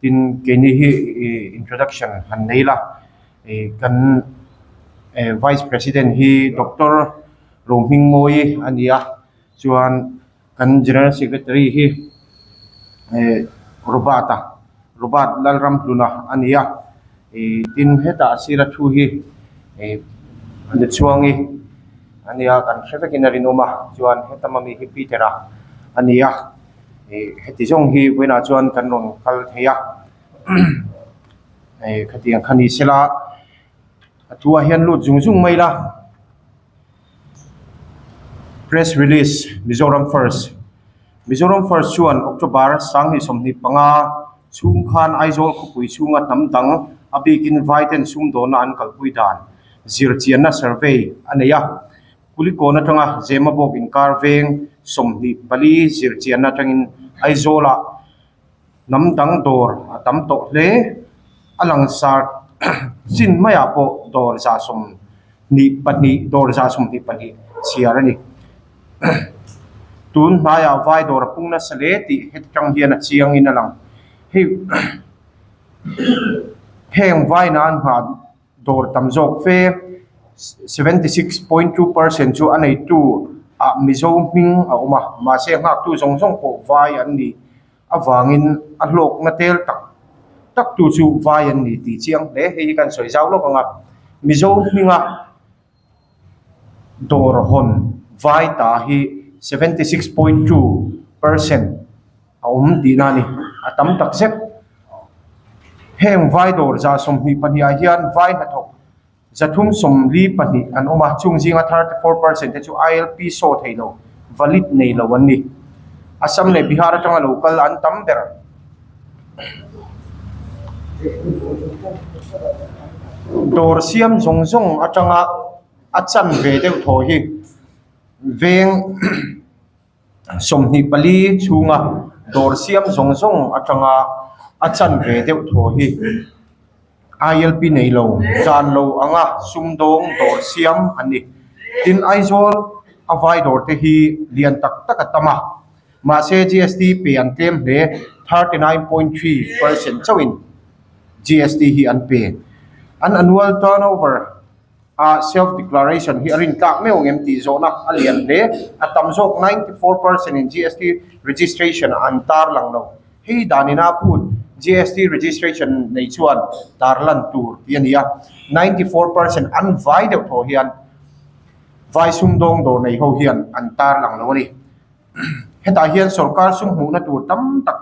Tin keini hi ih introduction han nei la ih kan eh vice president hi doctor Rohmingmawii a ni a chuan kan general secretary hi eh Robert a Robert Lalramhluna a ni a ih tin hetah a sira thu hi ih Nuchhuangi a nia kan hre vekin a rinawm a chuan heta mami hi Peter a a ni a. Ih heti zawng hi vawiinah chuan kan rawn kal thei a ih khatiang kha ni sela a thuah hian lut zung zung mai ila press release Mizoram first Mizoram first chuan October sanghnih 25 chhung khan Aizawl khawpui chhunga hnam dang a bikin Vaiten sumdawnna an kalpui dan zirchianna survey a nei a. Kulikawn atanga Zemabawk inkar veng 24 zirchianna atangin Aizawlah hnam dang dawr a tam tawh hle. A langsar chin maiah pawh dawr 122 dawr 122 chhiar a ni. Tun hnaiah vai dawr a pung nasa hle tih heti tang hian a chiangin a lang. Hei heng vaina an nghah. Dawr tam zawk fe, 76.2 percent chu a neitu ah Mizo hming a awm a, mahse nghaktu zawng zawng pawh vai an nih avangin a hlawkna tel tak tak tu chu vai an ni tih chiang hle. Hei hi kan sawi zau lawk ang a, Mizo hminga dawr hawn vai ta hi 76.2 percent a awm tihna a ni. A tam tak zet. Heng vai dawr 122 ah hian vai hnathawk 342 an awm a, chung zinga 34% te chu ILP saw thei lo, valid nei lo an ni. Assam leh Bihar atanga lo kal an tam ber. Dawr siam zawng zawng atanga a chanve deuh thaw hi veng. 24 chhunga dawr siam zawng zawng atanga a chanve deuh thaw hi ILP nei lo zan lo anga sumdawng dawr siam an ni. Tin, Aizawl a vai dawr te hi lian tak tak a tam a, mahse GST pe an tlem hle, 39.3% chauhin GST hi an pe. An annual turnover. A self declaration hi a rin tlak meuh ang em tih zawhna a lian hle. A tam zawk 94% in GST registration an tar lang lo. Hei danin a phut GST registration nei chuan tar lan tur tih a ni a. 94% an vai deuh thaw hian vai sumdawng dawr nei ho hian an tar lang lo a ni. Hetah hian sorkar sum hmuhna tur tam tak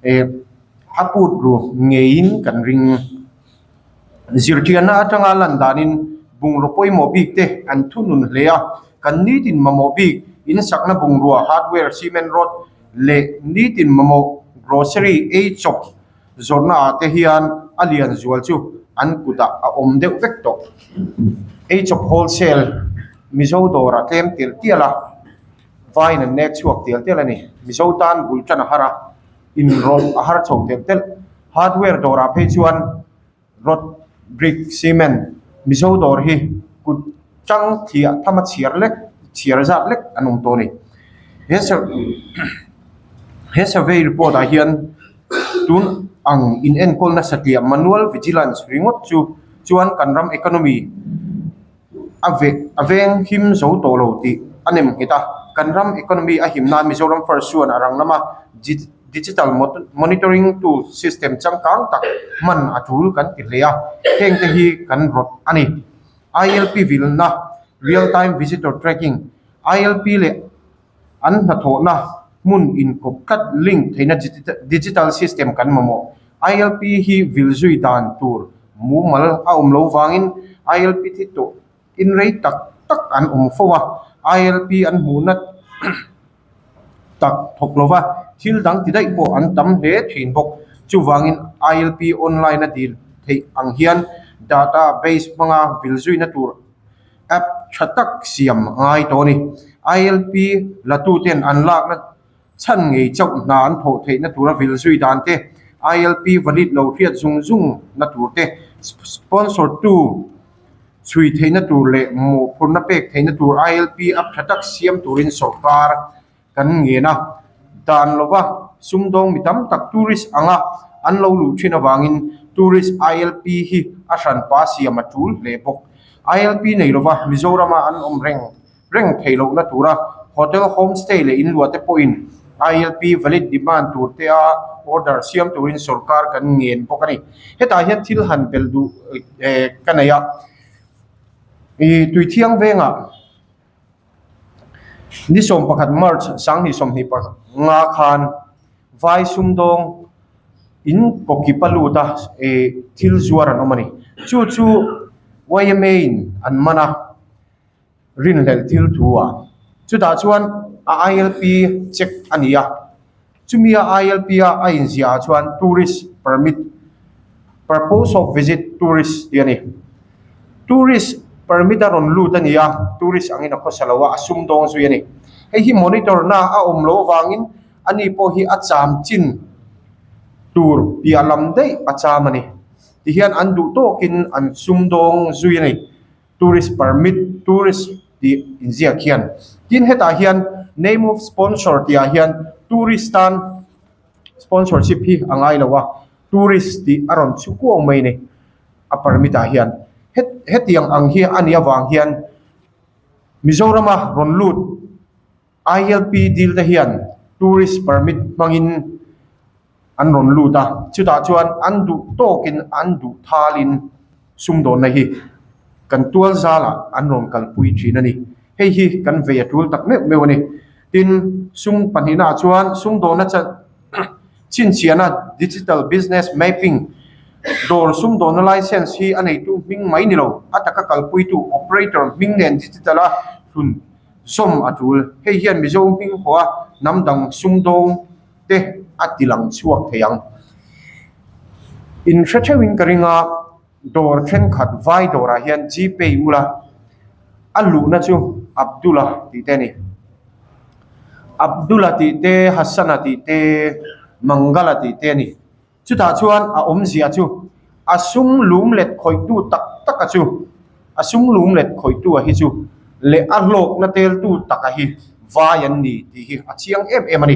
eh a put ru ngeiin kan ring. Zirtianna atanga lan danin bungraw pawimawh bik te an thunun hle a, kan nitin mamawh bik insakna bungrua, hardware, cement rod leh nitin mamawh grocery ei chawp zawrhna ah te hian a lian zual chu an kutah a awm deuh vek tawh. Ei chawp wholesale Mizo dawr a tlem tial tial a, vaiin an nek chhuak tial tial a ni. Mizo tan bul tan a har a, inrawlh a har chho telh telh. Hardware dawrah phei chuan rod, brick, cement, Mizo dawr hi kut tang thliah thama chhiar lek chhiar zat lek an awm tawh a ni. He he survey report ah hian tun ang in enkawlna satliah manual vigilance ringawt chu chuan kan ram economy a veh a veng him zo tawh lo tih a nem nghet a, kan ram economy a him nan Mizoram First chuan a rang lama digital monitoring tool system changkang tak hman a tul kan ti hle a, heng te hi kan rawt a ni. ILP vilna, Real Time Visitor Tracking, ILP leh an hnathawhna hmun inkawp tlat link theihna digital system kan mamawh. ILP hi vil zui dan tur mumal a awm lo vangin ILP thi tawh in rei tak tak an awm fo a, ILP an hmuhna tak thawk lova thil dang ti daih pawh an tam hle thin bawk. Chuvangin ILP online a dil theih ang hian data base hmanga vil zuina tur App tha tak siam a ngai tawh a ni. ILP latuten an lakna chhan ngei chauh hna an thawh theihna tura vil zui dan te, ILP valid lo hriat zung zung na tur te, sponsor tu chhui theihna tur leh mawhphurhna pek theihna tur ILP app tha tak siam turin sorkar kan ngen a. Dan lova sumdawng mi tam tak tourist anga an lo luh thin avangin tourist ILP hi a hranpa siam a tul hle bawk. ILP nei lova Mizorama an awm reng reng theih lohna tura hotel, homestay leh inluah te pawhin ILP valid demand tur te a order siam turin sorkar kan ngen bawk a ni. Hetah hian thil han belh duh ka nei a, ih Tuithiang vengah Ni 11 March 2025 khan Vai sumdawng in kawkipa lut a ih thil zuar an awm a ni. Chu chu yma in an man a rinhlelh thil thu ah. Chutah chuan a ILP check a ni a, chumi a ILP a a inziah ah chuan tourist permit purpose of visit tourist tih a ni. Tourist permit a rawn lut a ni a, tourist angin a khawsa lo a, a sumdawng zui a ni. Hei hi monitor na a awm loh avangin ani pawh hi a cham chin tur piah lam daih a cham a ni. Tihian an duh tawkin an sumdawng zui a ni. Tourist permit, tourist tih inziak hian. Tin hetah hian name of sponsor tih ah hian tourist tan sponsorship hi a ngai lo a, tourist tih a rawn chhu kuang mai a ni a permit ah hian. Hetiang ang hi a nih avang hian Mizorama rawn lut ILP dil te hian tourist permit hmangin an rawn lut a, chutah chuan an duh tawkin an duh thalin sumdawnna hi kan tual zalah an rawn kalpui thin a ni. Hei hi kan vei a tul tak meuh meuh a ni. Tin, sum pahnihnaah chuan sumdawnna chhinchhiahna digital business mapping dawr sumdawnna license hi a neitu hming mai ni lo, a taka kalpuitu operator hming nen digital a hlun zawm a tul. Hei hian Mizo hming haw a hnam dang sumdawng te a ti lang chhuak thei ang. In hre theuhin ka ring a, dawr thenkhat vai dawrah hian Gpay ula a luhna chu Abdula tih te a ni. Abdula tih te, Hassana tih te, Mangala tih te a ni. Chutah chuan a awmzia chu a sum lum let khawihtu tak taka chu, a sum lum let khawihtu a hi chu leh a hlawkna teltu taka hi vai an ni tih hi a chiang em em a ni.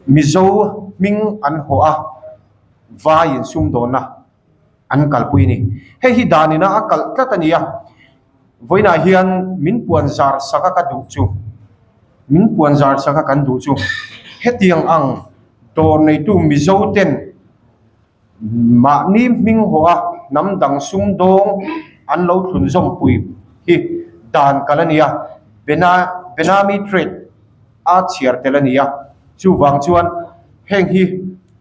Mizo hming an hawh a, vaiin sumdawnna an kalpui a ni. Hei hi danina a kalh tlat a ni a, vawiinah hian min puan zar sak a ka duh chu, min puan zar sak a kan duh chu hetiang ang dawr neitu Mizo ten mahni hming hawh a hnam dang sumdawng an lo thlun zawmpui hi dan kalh a ni a, Bena Benami Trade a chhiar tel a ni a, chuvang chuan heng hi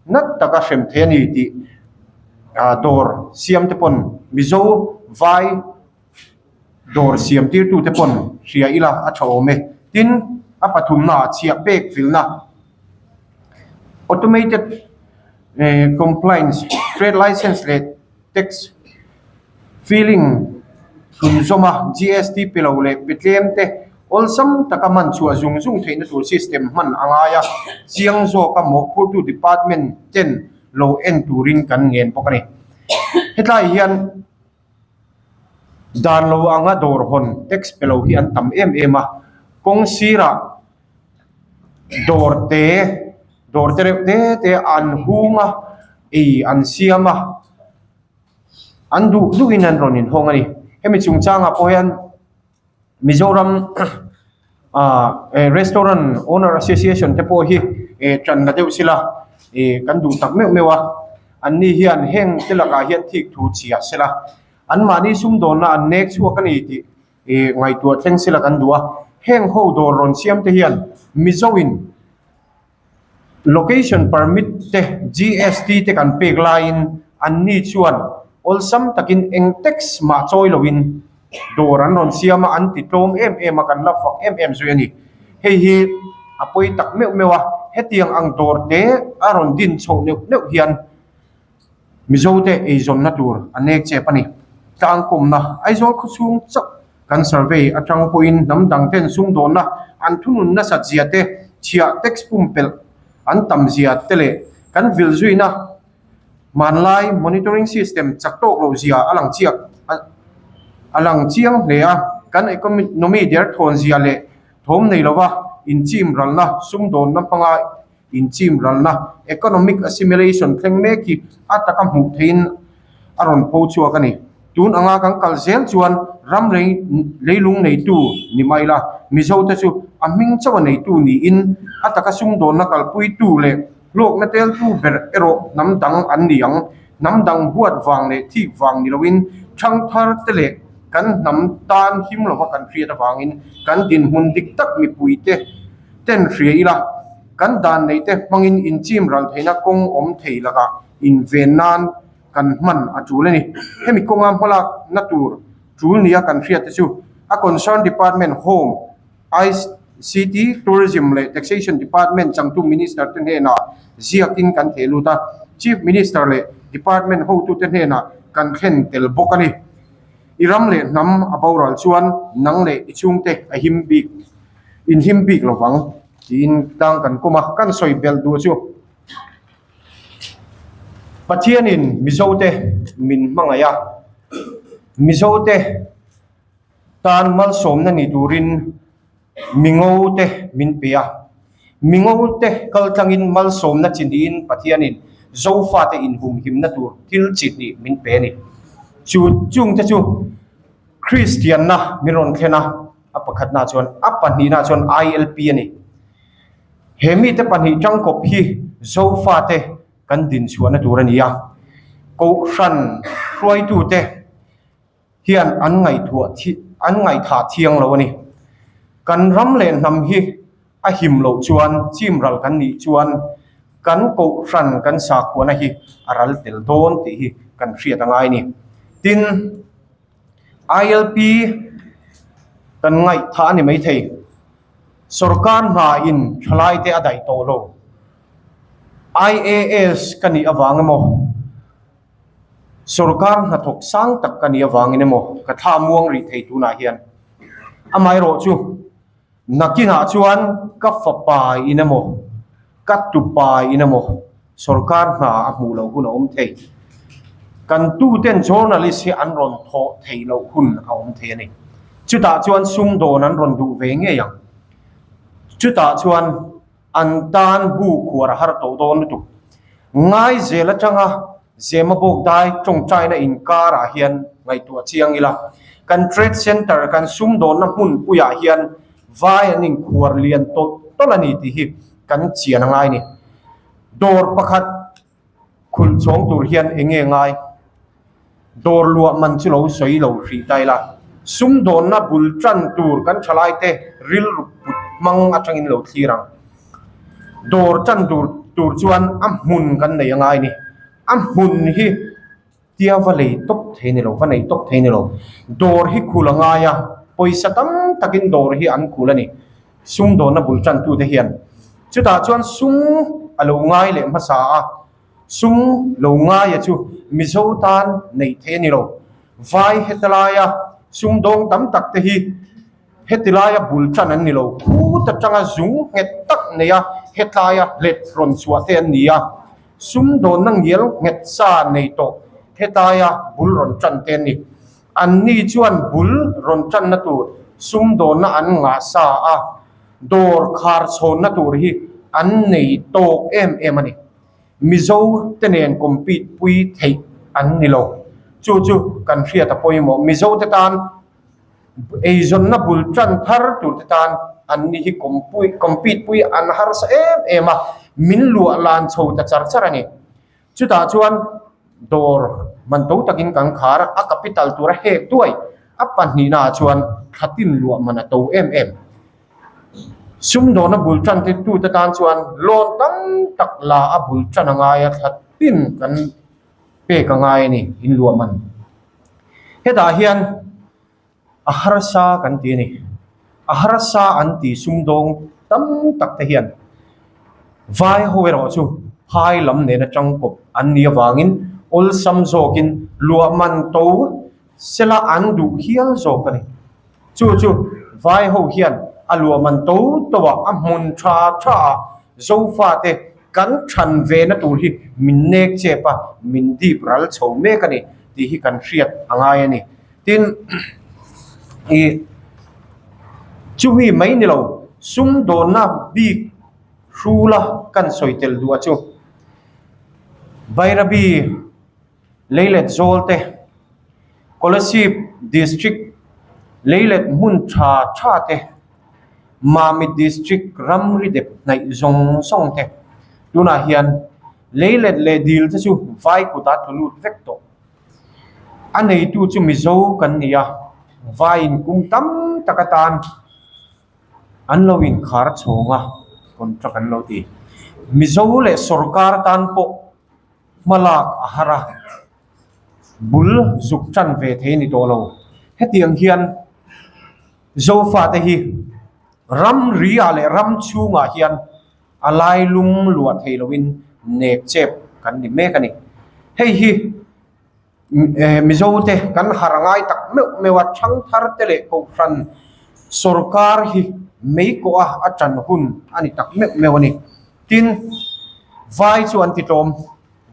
nat taka hrem thei a ni tih dawr siam te pawn Mizo vai dawr siam tirtu te pawn hria ila a tha awm e. Tin, a pathumna ah chhiah pek vilna automated compliance trade license leh tax filing hlun zawm a GST pe lo leh pe tlem te awlsam taka man chhuah zung zung theihna tur system hman a ngai a, chiang zawka mawhphurtu department ten lo en turin kan ngen bawk a ni. Hetlai hian dan lo anga dawr hawn tax pe lo hi an tam em em a, kawng sirah dawr te dawr te reuh te te an hung a, ei an siam a. An duh duhin an rawn inhawng a ni. Hemi chungchangah pawh hian Mizoram ah restaurant owner association te pawh hi tan la deuh sela ih kan duh tak meuh meuh a. Anni hian heng te lakah hian thik thu chhia sela anmahni sumdawnna an nek chhuak a ni tih ih ngaihtuah thleng sela kan duh a. Heng ho dawr rawn siam te hian Mizoin Location permit te, GST te kan pek laiin anni chuan awlsam takin eng tax mah chawi loin dawr an rawn siam a, an ti tlawm em em a, kan la fak em em zui a ni. Hei hi a pawi tak meuh meuh a, hetiang ang dawr te a rawn din chhoh neuh neuh hian Mizote eizawnna tur a nek chep a ni. Tlangkawmna Aizawl khawchhung chauh kan survey atang pawhin hnam dangten sumdawnna an thunun nasat zia te, chhiah tax pumpelh an tam zia te leh kan vil zuina hmanlai monitoring system chak tawk loh zia a lang chiak a lang chiang hle a. Kan economy derthawn zia leh thawm nei lova inchim ralna sumdawnna hmanga. inchim ralna, economic assimilation, thleng mek hi a taka hmuh theihin a rawn pho chhuak a ni. Tun anga kan kal zel chuan ram leilung neitu ni mai la, Mizote chu a hming chauh a neitu niin a taka sumdawnna kalpuitu leh hlawkna teltu ber erawh hnam dang an ni ang. Hnam dang huat vang leh thik vang ni loin thangthar te leh kan hnam tan him lova kan hriat avangin kan dinhmun dik tak mipuite ten hria ila, kan dan neite hmangin inchim ral theihna kawng awm thei lakah inven nan kan hman a tul a ni. Hemi kawnga hmalakna tur tul nia kan hriat te chu a concern department Home, ICT, Tourism leh Taxation Department changtu Minister te hnenah ziakin kan theh lut a, Chief Minister leh Department hotute hnenah kan thlen tel bawk a ni. I ram leh hnam a boral chuan nang leh i chhungte a him bik inhim bik lovang tiin tlang kan kawm a, kan sawi belh duh chu Pathianin Mizote min hmangaih a, Mizote tan malsawmna ni turin mingo te min pe a, mingo te kal tlangin malsawmna chi hnihin Pathianin Zofate inhumhimna tur thil chi hnih min pe a ni. Chu chungte chu Kristianna min rawn thlen a, a pakhatna chuan a pahnihna chuan ILP a ni. He mite pahnih tangkawp hi Zofate kan dinchhuahna tur a ni a, Kohhran hruaitute hian an ngaihtuah an ngaihthah thiang lo a ni. Kan ram leh hnam hi a him loh chuan chim ral kan nih chuan kan kohhran kan sakhuana hi a ral tel dawn tih hi kan hriat a ngai a ni. Tin, ILP kan ngaihthah a ni maithei. Sorkar hna in thalai te a daih tawh lo. IAS ka nih avang emaw? Sorkar hnathawk sang tak ka nih avangin emaw ka thla muang rih thei tunah hian. Amaherawh chu nakinah chuan ka fapa in emaw ka tupa in emaw sorkar hna a hmuh loh hun a awm thei. Kan tuten journalist hi an rawn thawh theih loh hun a awm thei a ni. Chutah chuan sumdawn an rawn duh ve ngei ang. Chutah chuan. An tan bu khuar a har tawh dawn lutuk. Ngai zel atanga Zema bawk dai tawngtaina inkarah hian ngaihtuah chiang ila. Kan trade centre, kan sumdawnna hmun puiah hian vai an inkhuar lian tawlh tawlh a ni tih hi kan chian a ngai ni. Dawr pakhat Khulh chhawng tur hian eng nge ngai? Dawr luah man chu lo sawi lo hrih ta ila, sumdawnna bul tan tur kan thalaite rilru put hmang atangin lo thlir ang. Dawr tan tur tur chuan a hmun kan nei a ngai ni. A hmun hi Tia va lei tawp thei ni lo, va nei tawp thei ni lo. Dawr hi khul a ngai a, pawisa tam takin dawr hi an khul a ni. Sumdawnna bul tantute hian. Chutah chuan sum a lo ngai leh hmasa a, sum lo ngaia chu Mizo tan neih theih a ni lo. Vai heta laia sumdawng tam tak te hi heti laia bul tan an ni lo. Khut atanga zung nghet tak neia hetlaia hlet rawn chhuah te an ni a. Sumdawnna ngial nghet sa nei tawh hetaia bul rawn tan te an ni. Anni chuan bul rawn tanna tur sumdawnna an ngah sa a, dawr khar chhawnna tur hi an nei tawk em em a ni. Mizo te nen compete pui theih an ni lo. Chu chu kan hriat a pawimawh. Mizo te tan Eizawnna bul tan thar tur te tan an ni hi compete pui an harsa em em a, min luah lan chho ta char char a ni. Chutah chuan dawr man to takin kan khar a, a capital tura hek duai a pahnihna ah chuan thlatin luah man a to em em. Sumdawna bul tan te tute tan chuan loan tam tak la a bul tan a ngai a, thlatin kan pek a ngai a ni in luah man. Hetah hian a harsa kan ti a ni. A harsa an ti sumdawng tam tak te hian vai ho erawh chu phai lam nena tangkawp an nih avangin awlsam zawkin luah man to sela an duh hial zawk a ni. Chu chu vai ho hian a luah man to to ah a hmun tha tha ah Zofate kan than ve na tur hi min nek chep a, min dip ral chho mek a ni tih hi kan hriat a ngai a ni. Tin, ih chumi mai ni lo sumdawnna bik. Hrula kan sawi tel duh a chu. Bairabi Leilet zawl te, Kolasib District Leilet hmun tha tha te, Mamit District ramri dep hnaih zawng zawng te tunah hian Leilet leh dil te chu vai kutah tlu lut vek tawh. A neitu chu Mizo kan ni a, vaiin kum tam tak atan An lo inkhar chhawng a, contract an lo ti. Mizo leh sorkar tan pawh hma lak a har a, bul zuk tan ve thei a ni tawh lo. Hetiang hian Zofate hi ramri ah leh ram chhungah hian a lailum luah thei loin nek chep kan ni mek a ni. Hei hi. Mizote kan har ngai tak meuh meuh a, thangthar te leh kohhran sorkar hi mei kawh a a tan hun a ni tak meuh meuh a ni. Tin, vai chu an ti tlawm,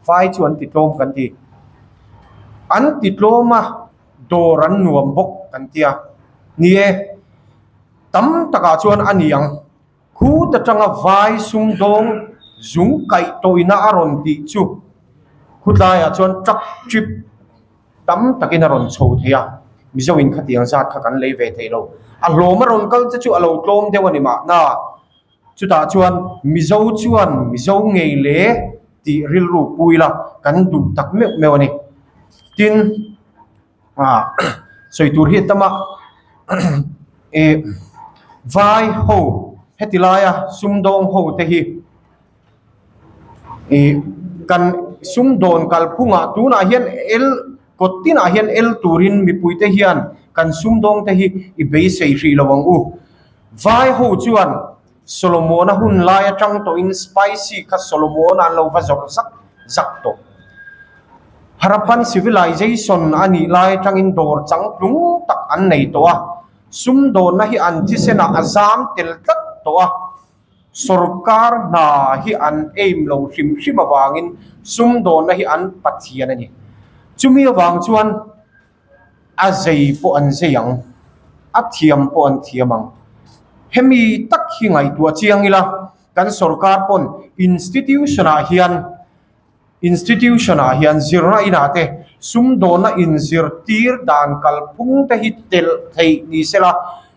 vai chu an ti tlawm kan ti. An ti tlawm a, dawr an nuam bawk kan ti a. Ni e, tam takah chuan a ni ang. Khut atanga vai sumdawng zung kaih tawhina a rawn tih chu khutlaiah chuan truck trip tam takin a rawn chho thei a, Mizo in khatiang zat kha kan lei ve thei lo. A hlawm a rawn kal te chu a lo tlawm deuh a ni mahna. Chutah chuan Mizo chuan Mizo ngei le tih rilru pui la kan duh tak meuh meuh a ni. Tin. Sawi tur hi a tam a, ih vai ho heti laia sumdawng ho te hi ih kan sumdawn kalphungah tunah hian el kawt tinah hian el turin mipui te hian kan sumdawng te hi i beisei hrih lo ang u. Vai ho chuan Solomon-a hun lai atang tawhin spicy kha Solomon-a an lo va zawrh zak zak tawh. Harappan civilization a nih lai atangin dawr changtlung tak an nei tawh a, sumdawnna hi an thisenah a zam tel tlat tawh a, sorkar hna hi an aim lo hrim hrim avangin sumdawnna hi an pathian a ni. Chumi avang chuan. A zei pawh an zei ang, a thiam pawh an thiam ang. Hemi tak hi ngaihtuah chiang ila, kan sorkar pawn institution ah hian institution ah hian zirna inah te sumdawnna inzirtir dan kalphung te hi telh theih ni sela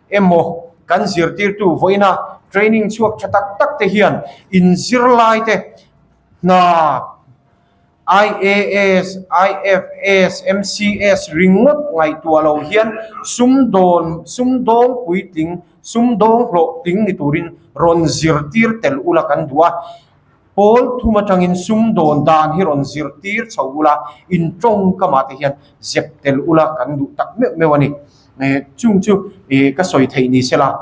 emaw kan zirtirtu vawiina training chhuak tha tak tak te hian inzirlai te hna IAS, IFS, MCS ringawt ngaihtuah lo hian sumdawn, sumdawng puitling, sumdawng hlawhtling ni turin rawn zirtir tel ula kan duh a. Pawl thum atangin sumdawn dan hi rawn zirtir chho ula, in tawngkamah te hian zep tel ula kan duh tak meuh meuh a ni. Chung chu ka sawi theih ni sela.